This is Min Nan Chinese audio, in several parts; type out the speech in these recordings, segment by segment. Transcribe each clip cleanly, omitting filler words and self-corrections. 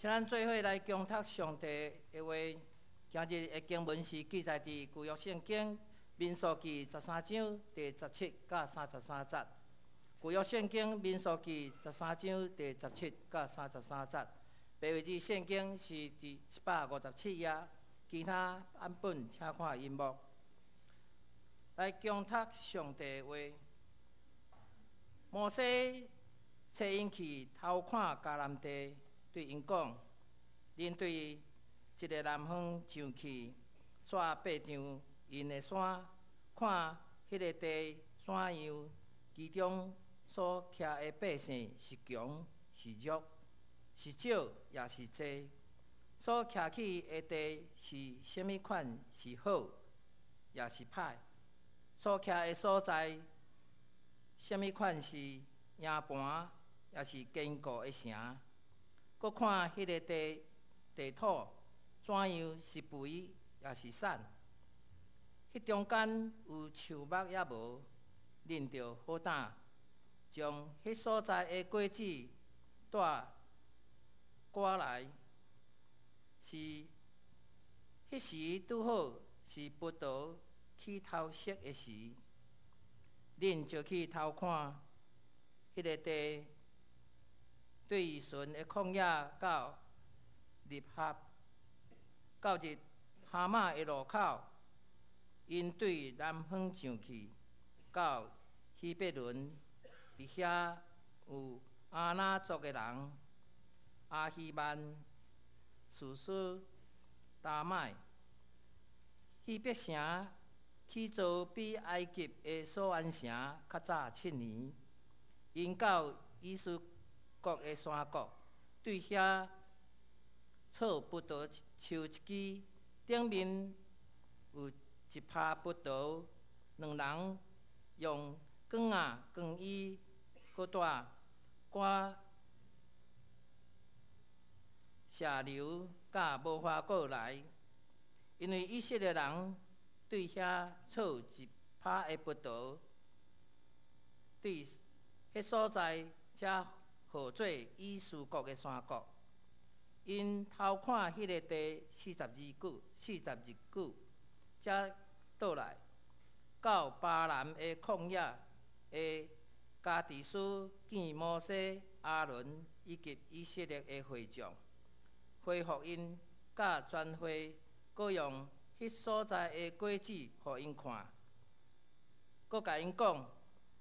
請咱做伙來恭讀上帝的話。今日的經文是記載佇舊約聖經民數記十三章第十七佮三十三節。舊約聖經民數記十三章第十七佮三十三節。白話字聖經是佇757頁，其他版本請看螢幕。來恭讀上帝的話。摩西差𪜶去偷看迦南地，對𪜶講：恁對這个南方上去，煞爬上𪜶的山，看彼个地怎樣，其中所徛的百姓是強是弱，是少抑是濟，所徛起的地是啥物款，是好抑是歹，所徛的所在，啥物款是營盤，抑是堅固的城，閣看彼个地地土怎樣，是肥抑是瘦，彼中間有樹木抑無，恁著好膽將彼所在的果子帶過來。是彼時拄好是葡萄起頭熟的時，恁就去偷看彼个地，對浚的曠野到利合，到入哈馬的路口。𪜶對南方上去，到希伯崙，佇遐有亞拿族的人，亞希曼、示書、達麥。希伯城起造比埃及的瑣安城較早七年。𪜶到以斯各的山谷，對遐採葡萄樹一枝，頂面有一葩葡萄，兩人用竿仔扛伊，閣帶趕石榴佮無花果來，因為以色列人對遐採一葩的葡萄，對彼所在才號做以斯各的山谷。𪜶偷看彼个地四十二久，40日久，才倒來，到巴蘭的曠野的迦底斯見摩西、亞倫以及以色列的會眾，回覆𪜶佮全會，閣用彼所在的果子予𪜶看，閣共𪜶講：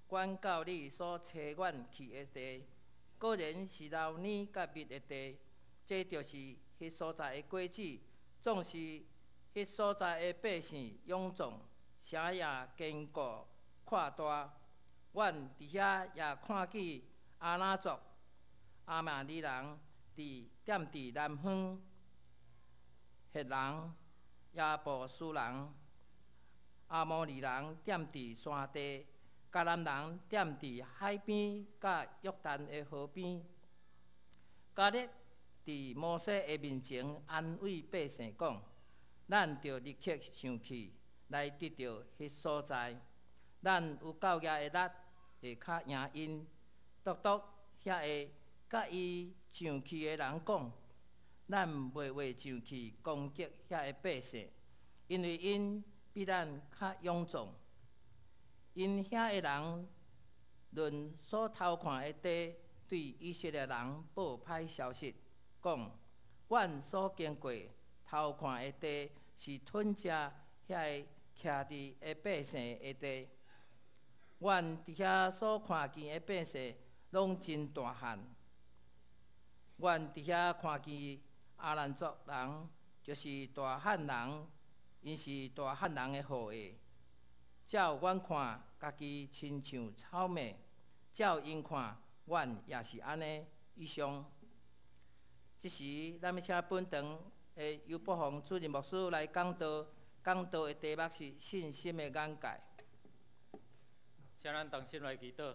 阮到你所差阮去的地，果然是流奶佮蜜的地，這就是彼所在的果子。縱是彼所在的百姓勇壯，城也堅固闊大。阮佇遐也看見亞拿族、亞瑪力人佇踮佇南方，赫人、耶布斯人、亞摩利人踮佇山地，迦南人踮佇海邊佮約旦的河邊。迦勒佇摩西的面前安慰百姓講：咱著立刻上去來得著彼所在，咱有夠額的力，會較贏𪜶。獨獨遐个佮伊上去的人講：咱袂話上去攻擊遐个百姓，因為𪜶比咱較勇壯。𪜶遐个人論所偷看的地，對以色列人報歹消息，講：阮所經過偷看的地是吞食遐个徛佇的百姓的地。阮佇遐所看見的百姓，攏真大漢。阮佇遐看見亞蘭族人，就是大漢人，𪜶是大漢人的後裔。照阮看，家己親像草麥；照𪜶看，阮也是按呢。以上。這時，咱欲請本堂的尤伯宏主任牧師來講道，講道的題目是信心的眼界。請咱同心來祈禱。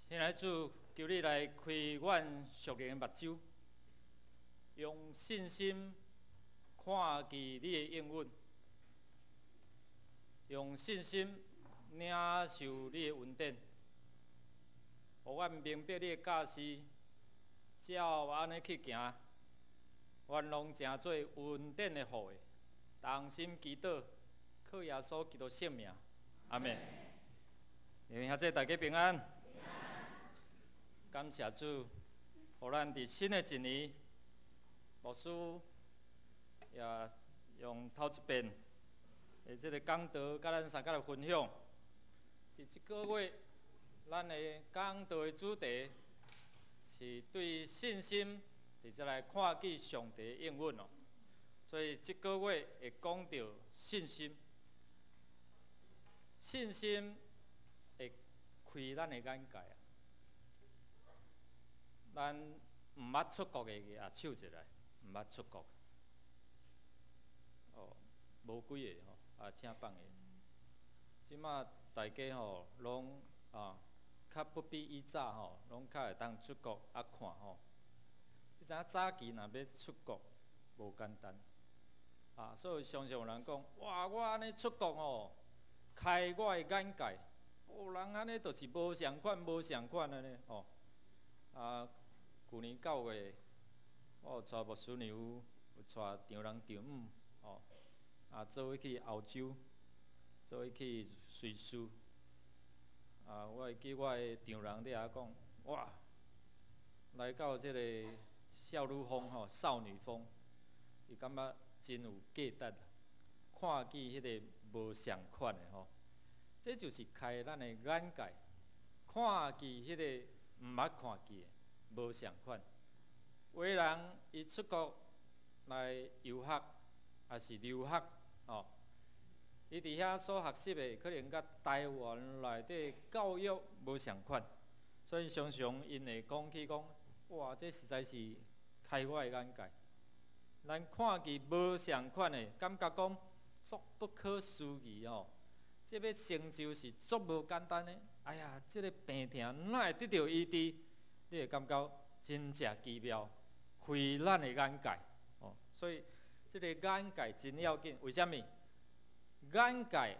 親愛的主，求你來開阮屬靈的目睭，用信心看見你的應允，用信心領受你的恩典，予阮明白你的教示，照按呢去行，願攏成做恩典的後裔，同心祈禱，靠耶穌基督聖名，阿們。弟兄姊妹大家平安。感謝主，予咱佇新的一年，牧師也用頭一遍的這个講道，佮咱三個來分享。佇這个月，咱的講道的主題是對信心，佇這來看見上帝應允哦。所以這个月會講到信心，信心會開咱的眼界啊。咱毋捌出國的舉手一下，毋捌出國。哦，無幾个吼，啊，請放下。這馬大家吼攏啊，較不比以早吼，攏較會當出國啊看吼。你知影早期若欲出國無簡單，啊，所以常常有人講，哇，我按呢出國吼，開我的眼界。哦，人按呢就是無仝款，無仝款按呢吼。啊，舊年9月，我有帶牧師娘，有帶丈人丈母，吼，啊，做伙去歐洲，做伙去瑞士。啊，我會記我的丈人佇遐講，哇，來到這个少女峰吼，少女峰，伊感覺真有價值，看見彼个無仝款的吼，這就是開咱的眼界，看見彼个毋捌看見的無仝款。有的人伊出國來遊學，抑是留學，吼，伊佇遐所學習的可能佮台灣內底教育無仝款，所以常常𪜶會講起講，哇，這實在是開我的眼界。咱看見無仝款的，感覺講足不可思議吼，這欲成就是足無簡單的。哎呀，這个病痛哪會得著醫治？你會感覺真正奇妙，開咱的眼界哦。所以這个眼界真要緊，為啥物？眼界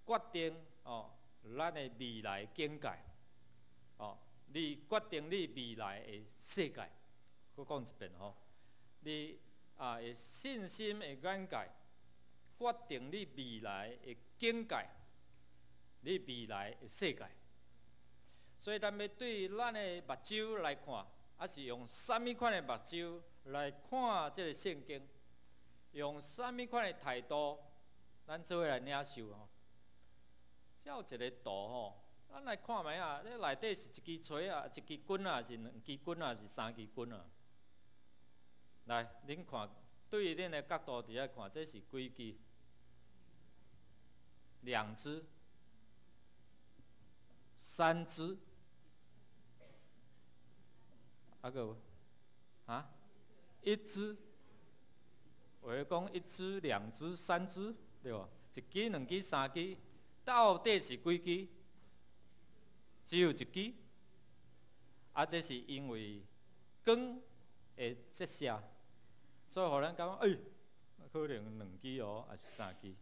決定哦，咱的未來境界哦，你決定你未來的世界。閣講一遍吼，你啊的信心的眼界，決定你未來的境界，你未來的世界。所以，咱欲對咱的目睭來看，抑是用啥物款的目睭來看這个聖經？用啥物款的態度，咱做伙來領受吼。這有一个圖吼，咱來看覓啊？這內底是一支錘仔，一支棍仔，是兩支棍仔，是三支棍仔？來，恁看，對恁的角度佇遐看，這是幾支？兩支、三支，啊閣有啊？一支，有的講一支、兩支、三支，對無？一支、兩支、三支，到底是幾支？只有一支。啊，這是因為光會折射，所以予咱感覺，欸，可能兩支哦，抑是三支。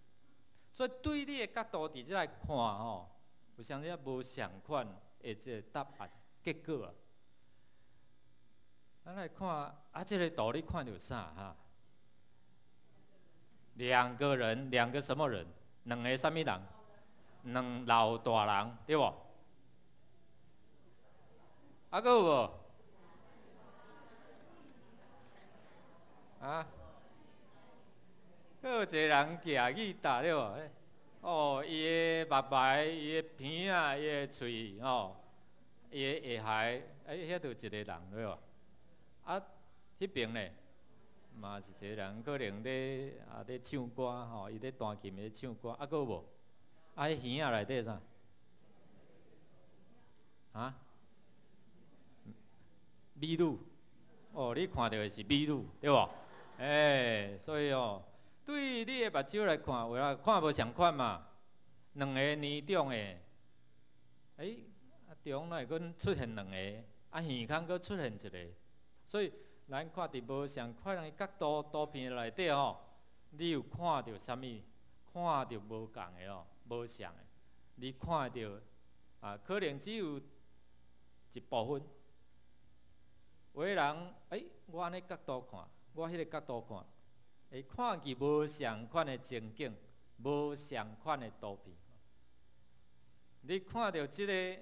所以對你的角度佇這來看吼，有啥物無仝款的這个答案結果啊？咱來看啊，這个圖你看著啥哈？兩個人，兩個什麼人？兩个啥物人？兩老大人，對無？啊，閣有無？啊？閣有一个人舉吉他對無？哦，伊的目眉、伊的鼻仔、伊的喙吼，伊的下頦，欸，遐就一个人對無？啊，彼爿呢，嘛是一个人，可能咧啊咧唱歌吼，伊咧彈琴咧唱歌，啊，閣有無？啊，彼耳仔內底啥？啊？美女，哦，你看著的是美女，對無？欸，所以哦，對你的目睭來看，有啦，看無仝款嘛。兩个年長的，欸，啊中哪會閣出現兩個？啊耳空閣出現一个，所以咱看佇無仝款的角度圖片內底吼，你有看著啥物？看著無仝的哦，無仝的。你看著啊，可能只有一部分。有的人，欸，我按呢角度看，我彼个角度看，會看見無仝款的情景，無仝款的圖片。你看著這个，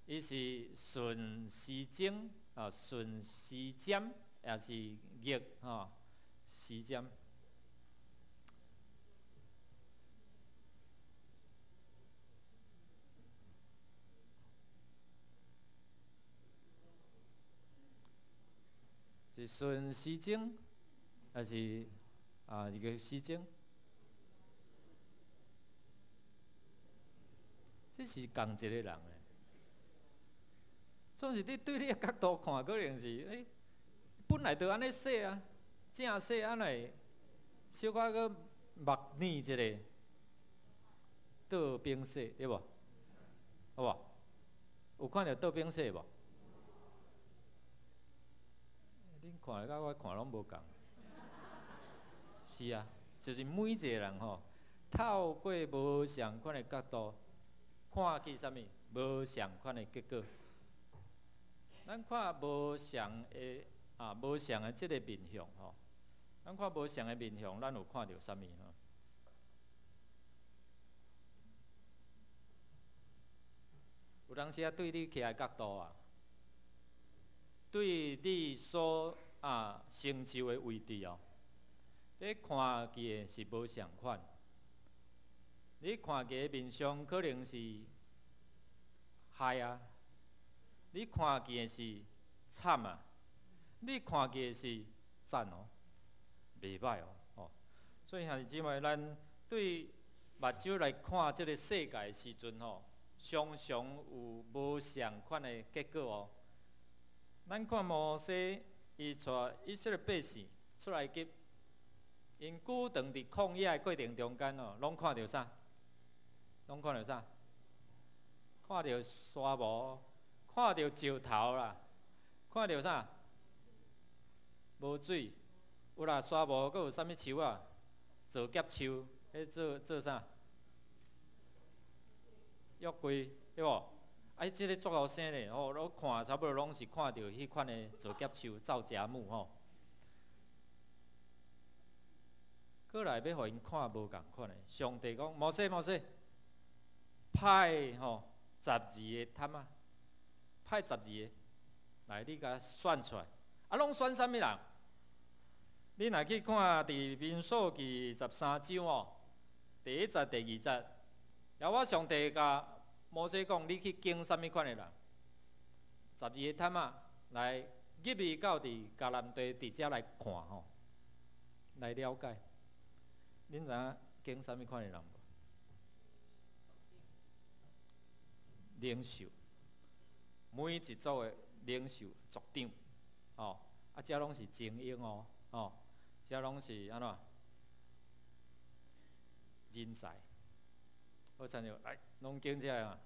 伊是順時針啊，順時針，抑是逆吼時針？是順時針，還是啊逆時針？這是仝一個人的，總是你對你的角度看，可能是欸，本來就按呢說啊，正說按呢，小可閣目睨一下，倒邊說，對無？好無？有看著倒邊說無？恁看的佮我看攏無仝。是啊，就是每一個人吼，透過無仝款的角度看去啥物，無仝款的結果。咱看無仝的啊，無仝的這個面向吼，咱看無仝的面向，咱有看著啥物吼？有當時啊，對你徛的角度啊，對你所啊成就的位置哦，你看見的是無仝款。你看見的面相可能是害啊，你看見的是慘啊，你看見的是讚哦，袂歹哦，吼。所以兄弟姊妹，咱對目睭來看這个世界的時陣吼，常常有無仝款的結果哦。咱看摩西，伊帶以色列百姓出埃及，𪜶久長佇曠野的過程中間哦，攏看著啥？攏看著啥？看著沙漠，看著石頭啦，看著啥？無水，有啦，沙漠閣有啥物樹啊？皂莢樹，彼做做啥？約櫃，對無？啊，這个足後生咧，吼，攏看差不多攏是看著彼款的皂莢樹、皂莢木吼。過來欲予𪜶看無仝款的，上帝講：摩西，摩西，派吼十二个探仔，派十二个來，你共選出來。啊，攏選啥物人？你若去看佇民數記十三章哦，第一節、第二節，耶和華上帝共摩西講：你去揀啥物款的人？十二个探仔來入去到佇迦南地，佇遮來看吼，來了解。恁知影揀啥物款的人無？領袖，每一組的領袖族長，吼，啊，這攏是精英哦，吼，這攏是按怎？人才。好親像來，攏揀這个啊，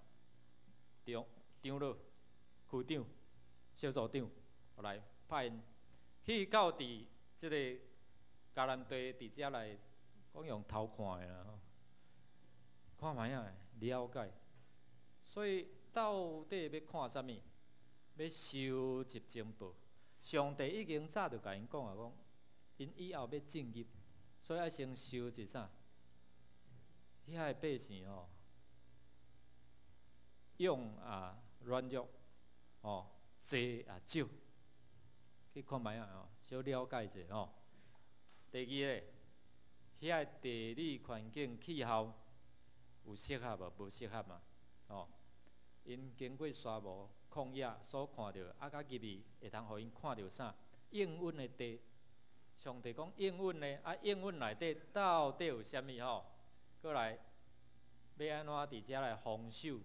長長老、區長、小組長，來派𪜶去到佇這个迦南地，佇遮來講用偷看的啦吼，看覓仔了解。所以到底欲看啥物？欲收集情報。上帝已經早就共𪜶講啊，講𪜶以後欲進入，所以愛先收集啥？遐个百姓吼，勇也軟弱，吼，濟也少，去看覓仔吼，小了解者吼。第二个，遐个地理環境、氣候有適合無？無適合嘛？吼，𪜶經過沙漠、曠野所看著，啊，佮入去會通予𪜶看著啥？應允的地，上帝講應允的，啊，應允內底到底有啥物吼？過來，欲按怎佇遮來豐收？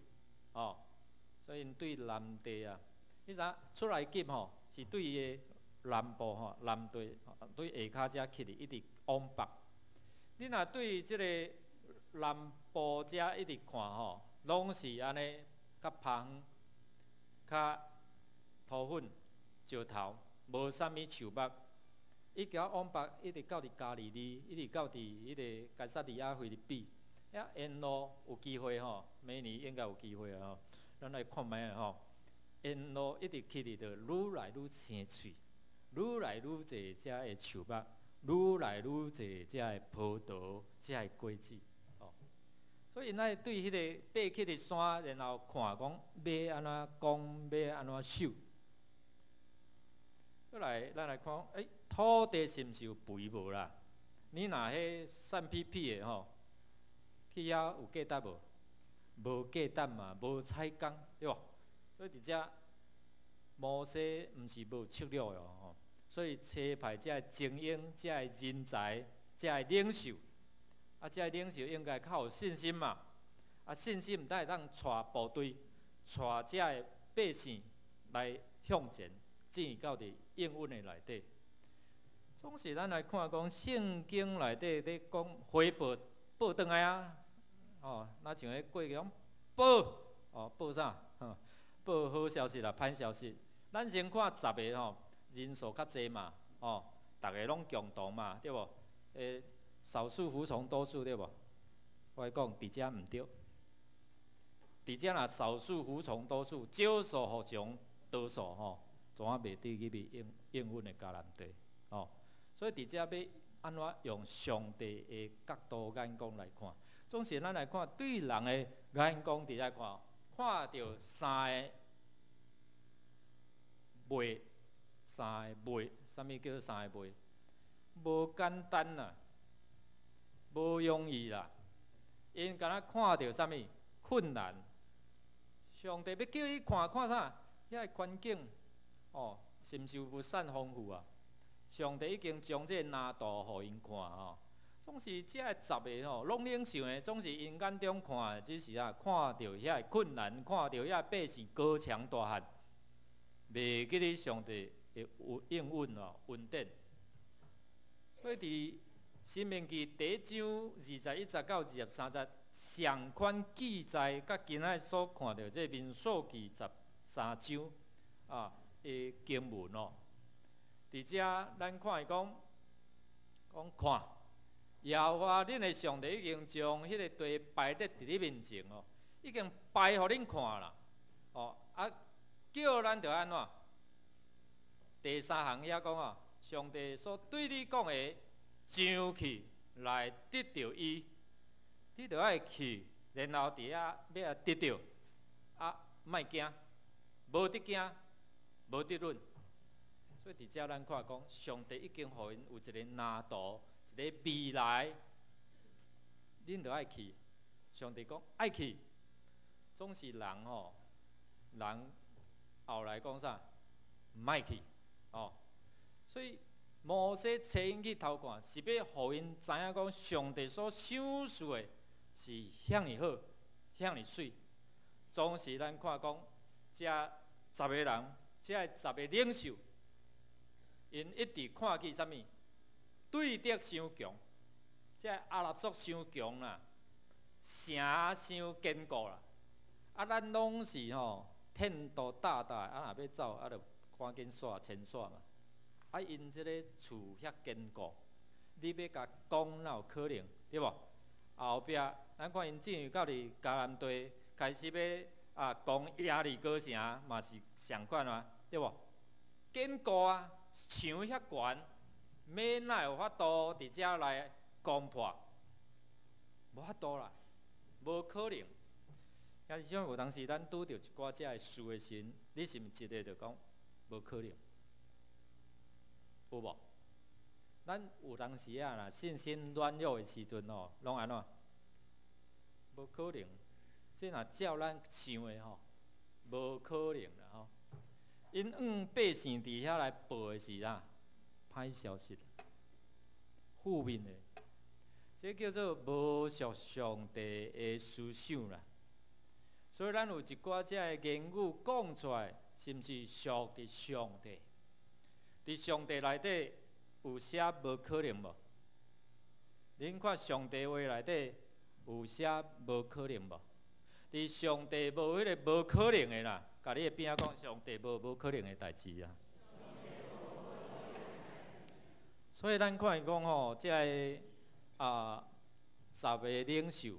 吼，所以𪜶對南地啊，你知影出埃及吼，是對伊的南部吼，南地對下跤遮去的，一直往北。你若對這个南部遮一直看吼，攏是按呢，較芳、較土粉、石頭，無啥物樹木。一直往北，一直到佇加利利，一直到佇彼个該撒利亞腓立比，遐沿路有機會吼，明年應該有機會啊吼，咱來看覓仔吼。沿路一直去佇就愈來愈青翠，愈來愈濟遮的樹木，愈來愈濟遮的葡萄，遮的果子，哦。所以𪜶愛對彼个爬去佇山，然後看講欲按怎攻，欲按怎守。閣來，咱來看，土地是毋是有肥無啦？你若彼散屁屁的吼，去遐有價值無？無價值嘛，無採工，對無？所以佇遮摩西毋是無策略的吼，所以差派遮精英、遮人才、遮領袖，啊，遮領袖應該較有信心嘛。啊，信心毋但會當帶部隊、帶遮百姓來向前，進入到佇應允的內底。總是咱來看講聖經內底咧講回報報轉來啊，哦，若像彼過去講報，哦，報啥？報好消息啦，歹消息。咱先看十个吼，人數較濟嘛，哦，逐个攏共同嘛，對無？少數服從多數，對無？我講佇遮毋對，佇遮若少數服從多數，少數服從多數吼，總仔袂得入去應應允的迦南地，哦。所以佇遮欲按怎用上帝的角度眼光來看，總是咱來看對人的眼光佇遮看，看著三个袂，三个袂，啥物叫做三个袂？無簡單啦，無容易啦。𪜶敢若看著啥物困難？上帝欲叫伊看看啥？遐个環境，哦，是毋是有物產豐富啊？上帝已經將這個藍圖予𪜶看吼，總是這个十个吼，攏領袖的，總是𪜶眼中看的，只是啊，看著遐个困難，看著遐百姓高牆大漢，袂記得上帝的應允哦，恩典。所以佇申命記第一章21節到23節，相款記載，佮今仔所看著這民數記十三章啊的經文哦。佇遮咱看伊講，講看，耶和華恁的上帝已經將彼个地擺佇佇你面前哦，已經擺予恁看啦，哦啊，叫咱著按怎？第三行遐講啊，上帝所對你講的，上去來得著伊，你著愛去，然後佇遐欲來得著，啊，莫驚，無得驚，無得忍。所以佇遮咱看講，上帝已經予𪜶有一个藍圖，一个未來，恁著愛去。上帝講愛去，總是人吼，人後來講啥？莫去，哦。所以摩西差𪜶去偷看，是欲予𪜶知影講，上帝所賞賜的是遐爾好，遐爾媠。總是咱看講，這十个人，這十个領袖，𪜶一直看見啥物？對敵傷強，這亞納族傷強啦，城傷堅固啦。啊，咱攏是吼，天道大大，啊，若欲走，啊，就趕緊煞遷徙嘛。啊，𪜶這个厝遐堅固，你欲共攻哪有可能？對無？後壁咱看𪜶進入到佇迦南地，開始欲啊攻耶利哥城，嘛是仝款啊，對無？堅固啊！牆遐懸，欲哪有法度佇遮來攻破？無法度啦，無可能。抑是像有當時咱拄著一寡遮个事的時陣，你是毋是一个就講無可能？有無？咱有當時啊，若信心軟弱的時陣吼，攏按怎？無可能。這若照咱想的吼，無可能啦吼。𪜶向百姓佇遐來報的是啥？歹消息，負面的，這叫做無屬上帝的思想啦。所以咱有一寡遮个言語講出來，是毋是屬佇上帝？佇上帝內底有寫無可能無？恁看上帝話內底有寫無可能無？佇上帝無彼个無可能的啦，共你的邊仔講，上帝無無可能的代誌啊。所以咱看伊講吼，這个啊十个領袖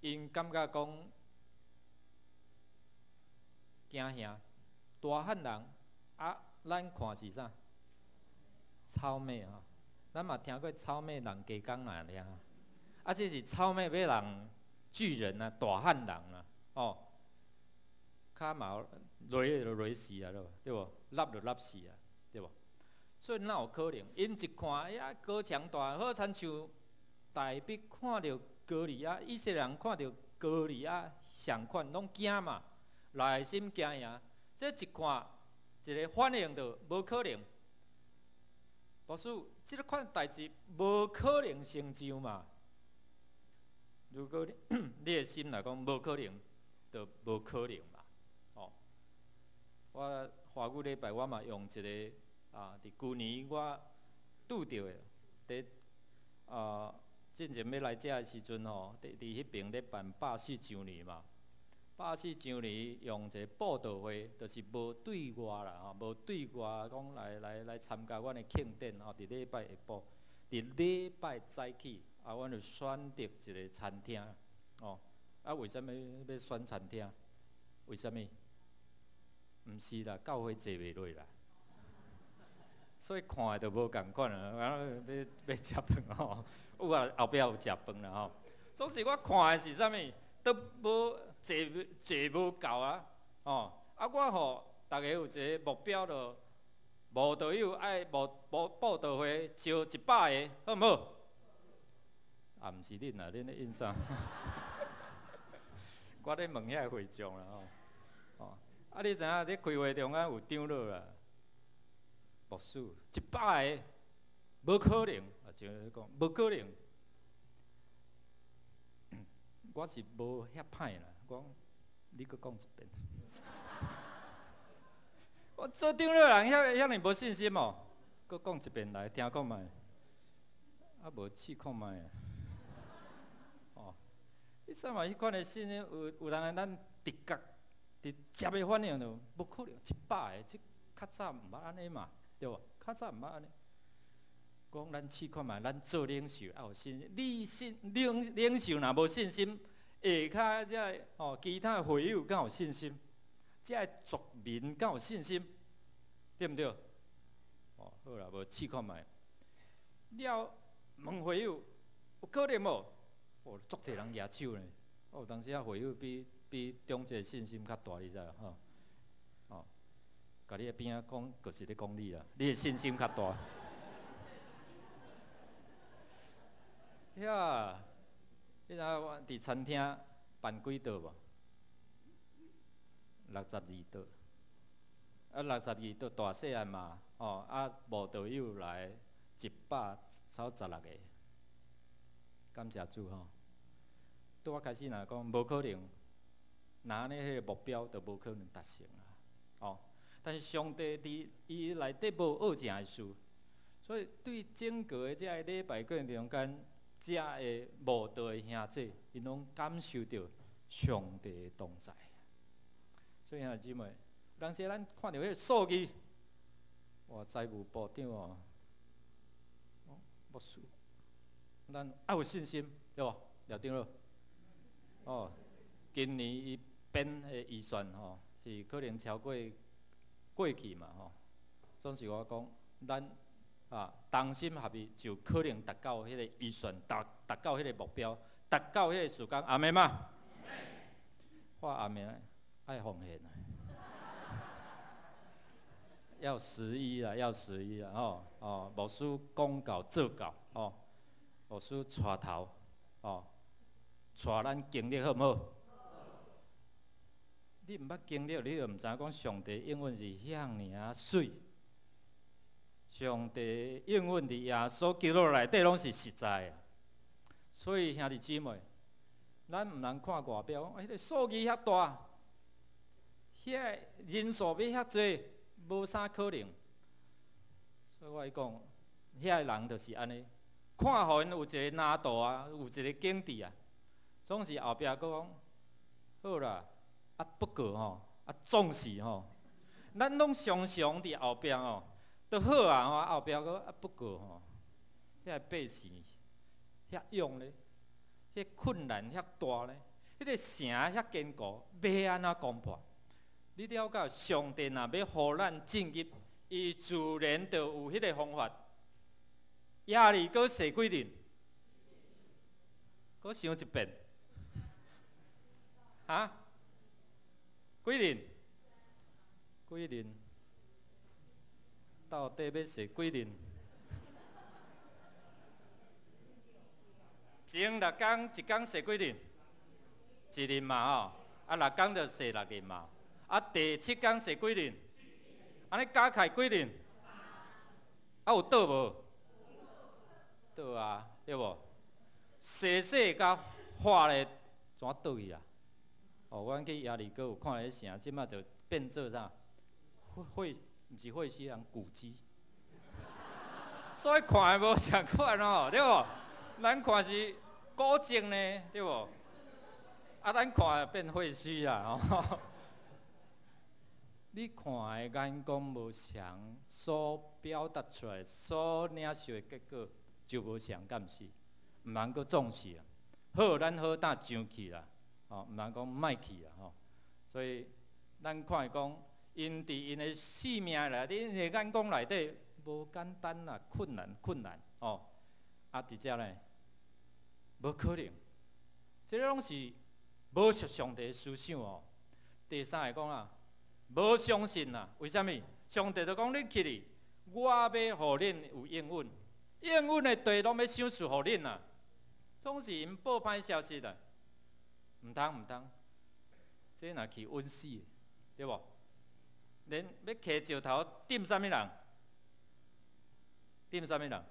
，𪜶感覺講驚嚇，大漢人啊，咱看是啥？草馬吼，咱嘛聽過草馬人雞公爾啊，這是草馬馬人巨人啊，大漢人啊，哦，跤毛雷就雷死啊，對無？笠就笠死啊，對無？所以哪有可能？𪜶一看，哎呀，高牆大，好親像大衛看著歌利亞，以色列人看著歌利亞仝款，攏驚嘛，內心驚贏。這一看，一个反應就無可能。牧師，這个款代誌無可能成就嘛？如果你的心來講無可能，就無可能嘛。哦，我華語禮拜我嘛用一个啊，佇舊年我拄著的，佇進前欲來遮的時陣吼，佇彼爿咧辦140周年嘛。140周年用一个布道會，就是無對外啦吼，無對外講來參加阮的慶典吼。佇禮拜下晡，佇禮拜早起，啊，阮就選擇一个餐廳，哦，啊，為啥物欲選餐廳？為啥物？毋是啦，教會坐袂落啦，所以看的就無仝款啊。啊，欲食飯吼，有啊，後壁有食飯啦吼。總是我看的是啥物，都無坐坐無夠啊，哦，啊，我吼，逐个有一个目標就，無道友愛無無布道會招100个，好毋好？啊，毋是恁啊，恁咧應啥？我咧問遐个會長啦吼，哦，啊，你知影咧開會中間有長老啦，牧師100个，無可能，啊，就講無可能。我是無遐歹啦，我講你閣講一遍。我做長老人遐遐爾無信心哦，閣講一遍來聽看覓，啊無試看覓啊。哦，你啥嘛彼款的信心有人咱直覺直接的反應就無可能100個，這較早毋捌按呢嘛，對無？較早毋捌按呢。講咱試看覓，咱做領袖愛有信心。你信領袖若無信心，下跤這个吼其他會友敢有信心？這个族民敢有信心？對毋對？哦，好啦，無試看覓。了問會友有可能無？哦，足濟人舉手呢。哦，有當時啊會友比長者信心較大，你知無？吼，哦，共你的邊仔講，就是咧講你啦，你的信心較大。遐，彼陣我佇餐廳辦幾桌無？62桌。啊，62桌大細漢嘛，吼，啊，無道友來146個。感謝主吼。拄仔開始若講無可能，若按呢彼个目標就無可能達成啦。哦，但是上帝佇伊內底無惡正的事，所以對整個的這个禮拜過程中間，遮个慕道的兄弟，𪜶攏感受著上帝的同在。所以兄弟姊妹，有當時咱看著彼个數字，哇，財務部長哦，牧師，咱愛有信心，對無？廖長老，哦，今年伊編的預算吼，是可能超過過去嘛吼。總是我講，咱啊同心合意，就可能達到彼個預算，達到彼個目標，達到彼個時間，阿們嗎？話阿們愛奉獻啊，要十一啦，要十一啦，吼哦，牧師講到做到，哦，牧師帶頭，哦，帶咱經歷好毋好？你毋捌經歷，你就毋知影講上帝應允是遐爾仔媠。上帝應允佇耶穌基督內底攏是實在的。所以兄弟姊妹，咱毋通看外表，講彼个數字遐大，遐个人數欲遐濟，無啥可能。所以我講，遐个人就是按呢，看予𪜶有一个難度啊，有一个境地啊，總是後壁閣講好啦。啊，不過吼，啊，總是吼，咱攏常常佇後壁吼，都好啊吼，後壁閣啊，不過吼，遐個百姓遐勇咧，彼困難遐大咧，彼個城遐堅固，欲按怎攻破？你了解上帝若欲予咱進入，伊自然就有彼个方法。耶利哥踅幾輪？閣想一遍。哈？幾輪？幾輪？到底欲踅幾輪？前六工一工踅幾輪？一輪嘛吼，啊六工就踅六輪嘛。啊第七工踅幾輪？按呢加起來幾輪？啊有倒無？倒啊，對無？踅踅共化咧，怎倒去啊？哦，阮去耶利哥有看彼城，這馬就變做啥？廢，毋是廢墟人古蹟。所以看的無仝款吼，對無？咱看是古蹟呢，對無？啊，咱看變廢墟啊！吼，你看的眼光無仝，所表達出來、所領受的結果就無仝，敢毋是？毋通閣重視啊！好，咱好膽上去啦，吼，毋通講莫去啦，吼。所以咱看講，𪜶佇𪜶的性命內底，𪜶的眼光內底無簡單啦，困難困難，吼。啊，佇遮呢，無可能，這個攏是無屬上帝的思想哦。第三个講啊，無相信啦，為啥物？上帝就講恁去哩，我欲予恁有應允，應允的地攏欲賞賜予恁啦。總是𪜶報歹消息啦，毋通毋通，這若去穩死，對無？連欲提石頭擲啥物人？擲啥物人？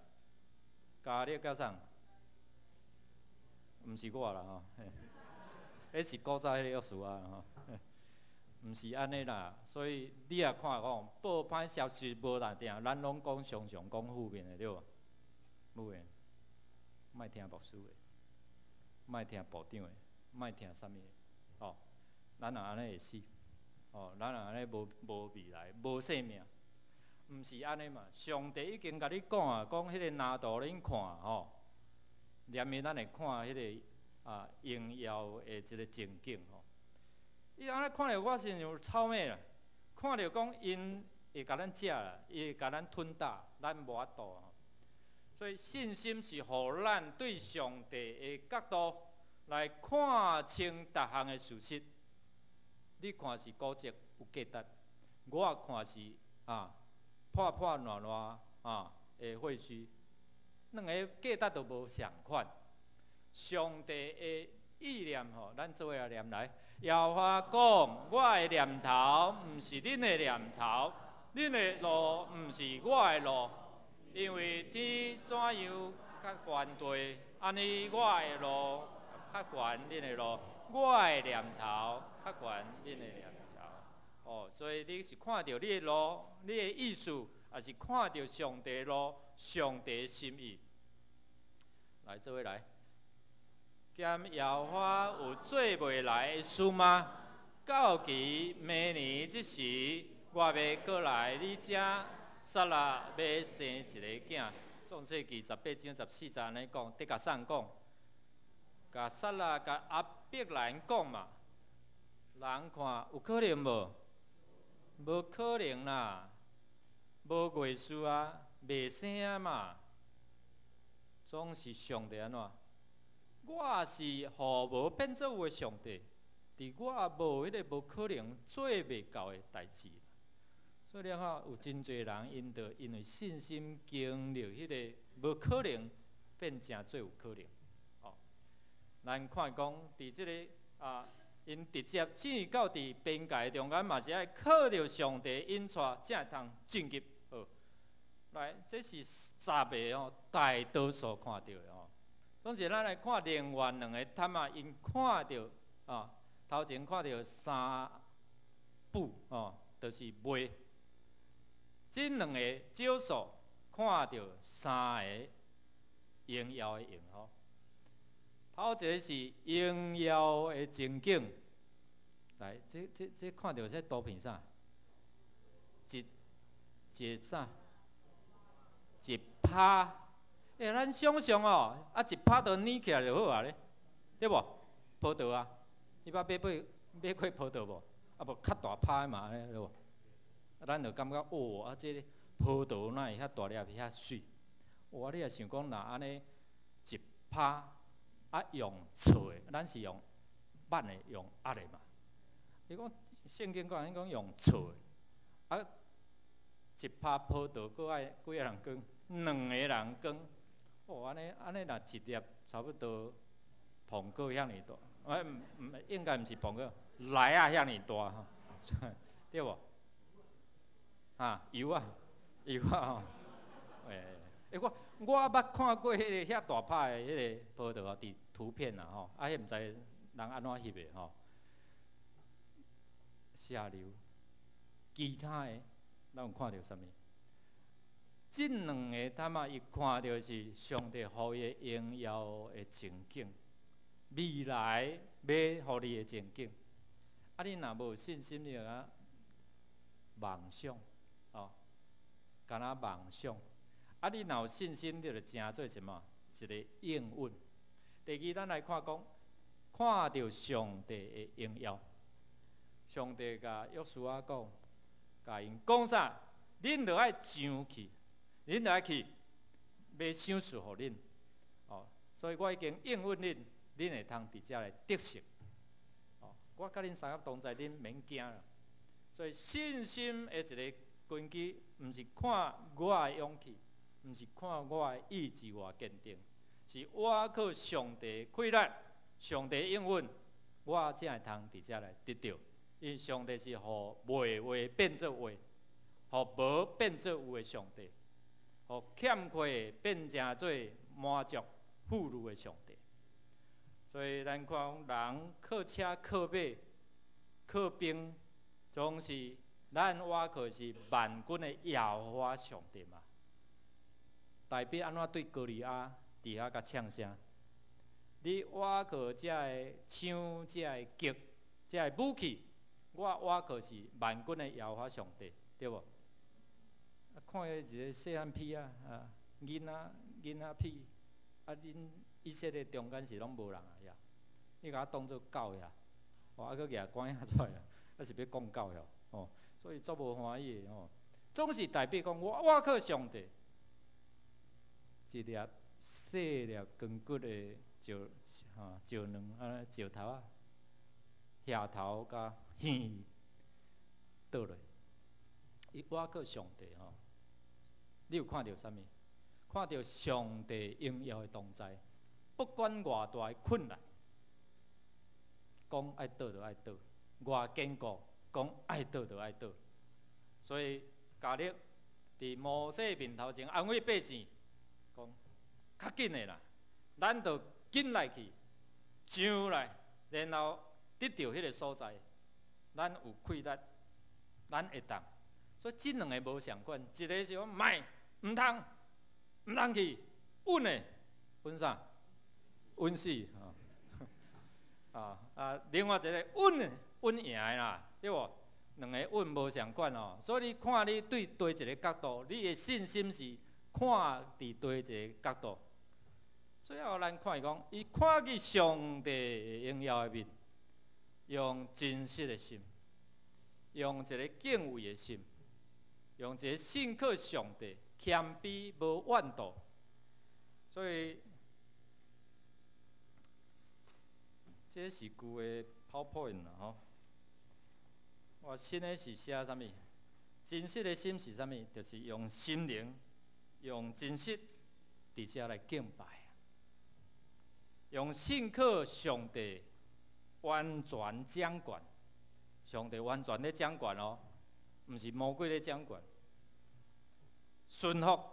迦勒佮啥？毋是我啦吼，彼是古早彼个約書亞吼，毋是按呢啦。所以你也看講報歹消息無定定，咱攏講常常講負面的對無？無的，莫聽牧師的，莫聽部長的，莫聽啥物的，吼，咱若按呢會死，哦，咱若按呢無無未來，無生命，毋是按呢嘛？上帝已經共你講啊，講彼个藍圖恁看吼，連面咱會看彼个啊榮耀的一个情景吼。伊按呢看著我是像臭美啦，看著講𪜶會共咱食啦，伊會共咱吞打，咱無法度吼。所以信心是予咱對上帝的角度來看清逐項的事實。你看是古蹟有價值，我看是啊破破爛爛啊的廢墟，兩个價值都無仝款。上帝的意念吼，咱做伙來念來。耶和華講：我的念頭毋是恁的念頭，恁的路毋是我的路。因為天怎樣較懸地，按呢我的路較懸恁的路，我的念頭較懸恁的念頭。哦，所以你是看著你的路，你的意思，抑是看著上帝的路，上帝的心意？來，做伙來。敢耶和華有做袂來的事嗎？到期明年這時，我欲閣來你遮，撒拉欲生一个囝。創世記18章14節按呢講，佇共啥人講？共撒拉共亞伯蘭講嘛。人看有可能無？無可能啦，無月事啊，袂生啊嘛。總是上帝按怎？我是予無變做有的上帝，佇我無彼个無可能做袂到的代誌。所以你看，有真濟人𪜶就因為信心經歷彼个無可能變成做有可能。哦，咱看講佇這个啊，𪜶直接進到佇邊界中間嘛是愛靠著上帝引帶，才會通進入。好，來，這是十个哦，大多數看著的哦。總是咱來看另外兩个探仔，𪜶看著啊，頭前看著三步哦，就是袂。這兩个少數看著三个榮耀的榮吼。頭一个是榮耀的情景，來，這這這看著這圖片啥？一一啥？一拍。欸，咱想象哦，啊一拍就捏起來就好啊咧，對無？葡萄啊，你捌買過買過葡萄無？啊無較大拍的嘛按呢對無？啊，咱就感覺哦，啊這个葡萄哪會遐大粒遐媠？哇！你若想講若按呢一拍啊用搓的，咱是用挽的，用壓的嘛。伊講聖經講，伊講用搓的，啊一拍葡萄，閣愛幾個人扛？兩個人扛。哦，按呢按呢，若一粒差不多蘋果遐爾大，哎，毋毋，應該毋是蘋果，梨仔遐爾大吼，對無？哈，柚仔，柚仔吼，欸，欸，我捌看過彼个遐大拍的彼个葡萄啊，佇圖片啦吼，啊，彼毋知人按怎翕的吼。下流，其他的，咱有看著啥物？這兩个坦仔伊看著是上帝予伊的榮耀的情景，未來欲予你的情景。啊，你若無信心，你就敢妄想，哦，敢若妄想。啊，你若有信心，你就成做什麼？一个應允。第二，咱來看講，看著上帝的榮耀。上帝共約書亞講，共𪜶講啥？恁著愛上去，恁著愛去，欲賞賜予恁。哦，所以我已經應允恁，恁會通佇遮來得勝。哦，我佮恁相佮同在，恁免驚啦。所以信心的一個根基，毋是看我的勇氣，毋是看我的意志偌堅定，是我靠上帝氣力、上帝應允，我才會通佇遮來得著。因為上帝是予袂話變做話，予無變做有的上帝，予欠缺的變成做滿足富裕的上帝。所以咱看人靠車靠馬靠兵，總是咱倚靠是萬軍的耶和華上帝嘛。大衛按怎對歌利亞佇遐共嗆聲？你倚靠這个槍、這个戟、這个武器，我倚靠是萬軍的耶和華上帝，對無？啊，看彼一个細漢屁仔啊，囡仔囡仔屁，啊，恁以色列中間是攏無人啊遐，你共我當做狗遐，哦，啊，閣舉竿仔出來啊，啊是欲講狗遐，哦，所以足無歡喜的吼。總是代表講我倚靠上帝，一粒細粒光骨的石吼石卵啊石頭仔，額頭共耳倒落，伊倚靠上帝吼，你有看著啥物？看著上帝榮耀的同在，不管偌大的困難，講愛倒就愛倒，偌堅固，講愛倒就愛倒。所以迦勒佇摩西面頭前安慰百姓，講較緊的啦，咱就緊來去上來，然後得著彼个所在，咱有氣力，咱會當。所以這兩个無相仝，一个是講莫，毋通，毋通去，穩的，穩啥？穩死吼！啊啊，另外一个穩的，穩贏的啦，對無？兩個穩無相仝哦，所以你看你對佗一个角度，你的信心是看佇佗一个角度。最後咱看伊講，伊看見上帝榮耀的面，用真實的心，用一个敬畏的心，用一个信靠上帝、謙卑無怨妒。所以，這是舊的 PowerPoint 啦吼。我新的是寫啥物？真實的心是啥物？就是用心靈、用真實佇遮來敬拜，用信靠上帝完全掌權，上帝完全咧掌權哦，毋是魔鬼咧掌權。順服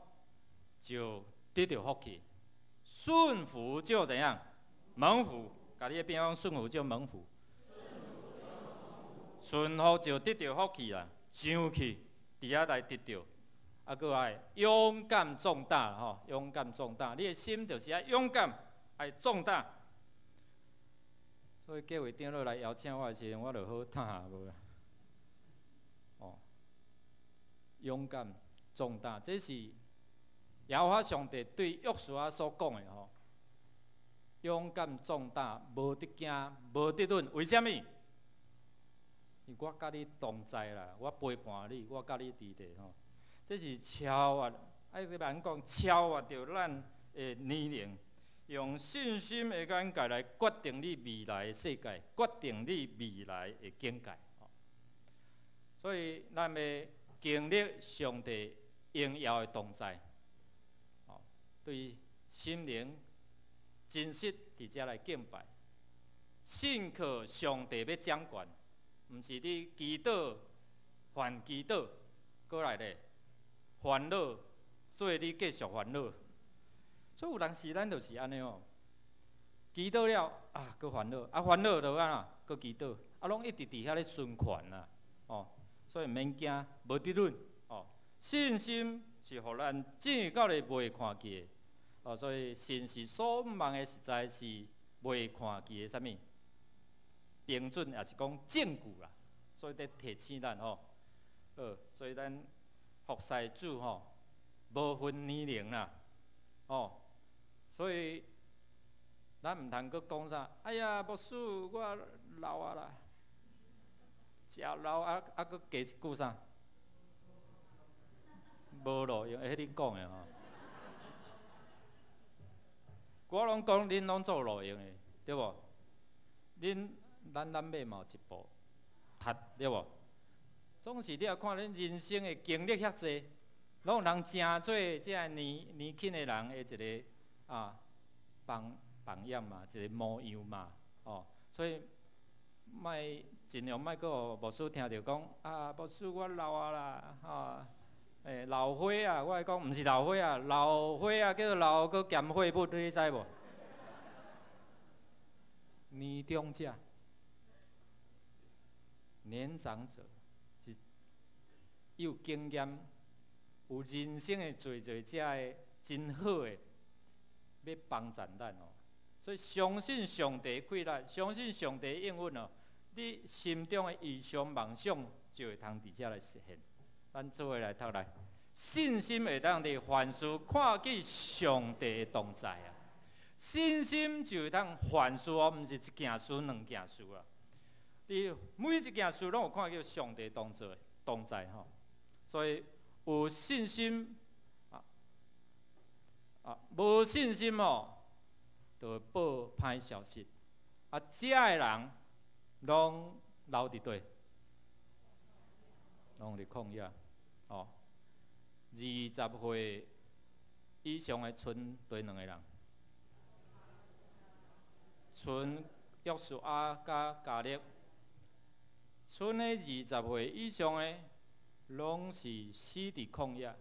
就得著福氣，順服就怎樣？蒙福。共你的邊仔講順服就蒙福。順服就得著福氣啦，上去佇遐來得著，啊，閣愛勇敢壯膽吼，勇敢壯膽，你的心就是愛勇敢，愛壯膽。所以各位長老來邀請我的時陣，我就好坦無啦。哦，勇敢壯膽，這是耶和華上帝對約書亞所講的吼。勇敢壯膽，無得驚，無得忍，為啥物？因為我佮你同在啦，我陪伴你，我佮你佇咧吼。這是超越，愛閣按講超越著咱的年齡，用信心的眼界來決定你未來的世界，決定你未來的境界。所以咱欲經歷上帝榮耀的同在，對心靈真實佇遮來敬拜，信靠上帝欲掌權，毋是你祈禱還祈禱，閣來咧煩惱，做你繼續煩惱。所以有當時咱就是按呢哦，祈禱了啊，閣煩惱，啊煩惱就按怎，閣祈禱，啊攏一直佇遐咧循環啦，哦，所以毋免驚，無得論哦。信心是予咱進到咧袂看見的，哦，所以信是所望的實在是袂看見的啥物憑準，抑是講證據啦。所以佇提醒咱吼，好，所以咱服侍主吼，無分年齡啦，哦，所以咱毋通閣講啥，哎呀，牧師，我老啊啦，誠老啊啊，閣加一句啥？無路用，彼恁講的吼。我攏講恁攏做路用的，對無？恁咱咱尾嘛有一步讀，對無？總是你若看恁人生的經歷遐濟，攏有人成做這个年年輕的人的一個啊榜榜樣嘛，一個模樣嘛，哦，所以莫盡量莫閣予牧師聽著講啊，牧師我老啊啦，吼。欸，老歲仔，我來講，毋是老歲仔，老歲仔叫做老閣兼廢物，你知無？年長者，年長者是有經驗、有人生的濟濟遮的真好的，欲幫助咱哦。所以相信上帝氣力，相信上帝應允哦，你心中的異象夢想就會通佇遮來實現。咱做伙來讀來，信心會當佇凡事看見上帝的同在啊！信心就會當凡事哦，毋是一件事、兩件事啊。佇每一件事攏有看見上帝同在，同在吼。所以有信心啊啊，無信心哦，就會報歹消息。啊，遮的人攏留佇佗？攏佇曠野。哦，20歲以上的賰佗兩個人，賰約書亞佮迦勒，賰的20歲以上的，攏是死佇曠野。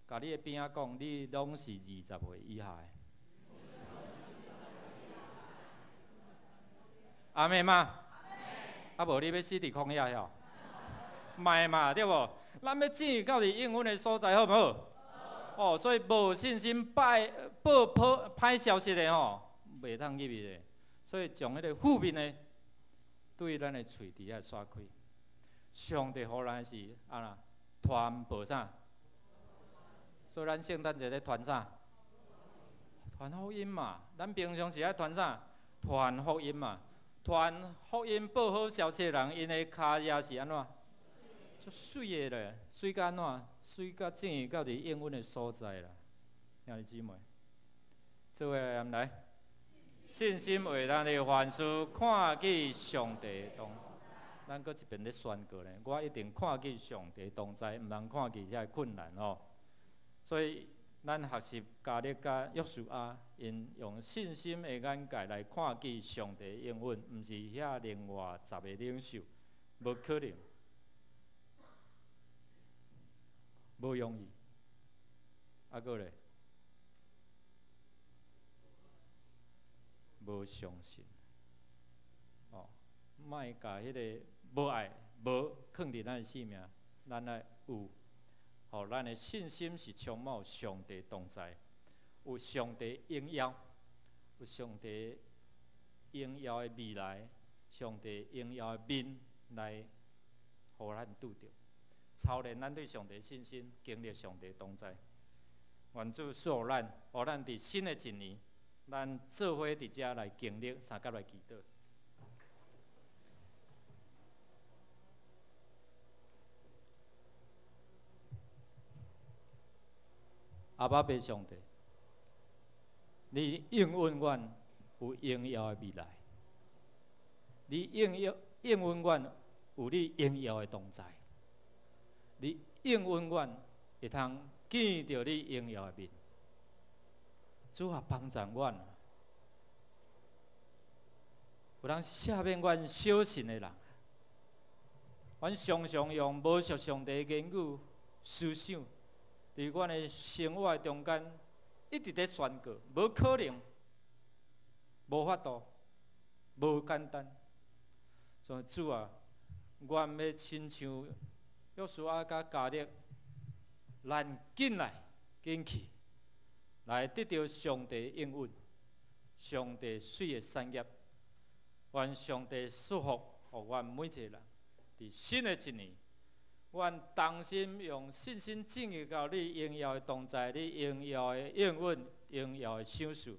共你的邊仔講，你攏是20歲以下的。阿們嗎？啊無你欲死佇曠野遐？莫嘛，對無？咱欲進到佇應允的所在，好毋好？哦，所以無信心拜報歹歹消息的吼，袂通入去的。所以將彼個負面的對咱的喙佇遐刷開。上帝予咱是按怎傳播啥？所以咱聖誕節咧傳啥？傳福音嘛。咱平常時愛傳啥？傳福音嘛。傳福音報好消息的人，𪜶的跤跡是按怎？足媠的咧，媠甲按怎？媠甲進去到佇應允的所在啦，兄弟姊妹，做伙來來，信心會當佇凡事看見上帝同。咱閣一遍咧宣告咧，我一定看見上帝同在，毋通看見遮个困難吼。所以咱學習迦勒佮約書亞，𪜶用信心的眼界來看見上帝應允，毋是遐另外十个領袖，無可能。無容易，啊，閣咧，無相信，哦，莫共彼个無愛無囥佇咱的生命，咱愛有，予咱的信心是充滿上帝同在，有上帝榮耀，有上帝榮耀的未來，上帝榮耀的面來予咱拄著。操練咱對上帝信心，經歷上帝同在。願主賜予咱，予咱佇新的一年，咱做伙佇遮來經歷，相佮來祈禱。阿爸父上帝，你應允阮有榮耀的未來，你應應應允阮有你榮耀的同在，你應允阮會通見著你榮耀的面。主啊，幫助阮，有當赦免阮小信的人，阮常常用無屬上帝的言語思想，佇阮的生活中間一直佇宣告，無可能，無法度，無簡單。所以主啊，願欲親像約書亞佮迦勒，咱緊來緊去，來得著上帝應允，上帝媠的產業，願上帝祝福予阮每一个人。佇新的一年，阮同心用信心進入到你榮耀的同在，你榮耀的應允，榮耀的賞賜，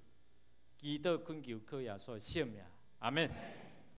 祈禱懇求靠耶穌的聖名，阿們。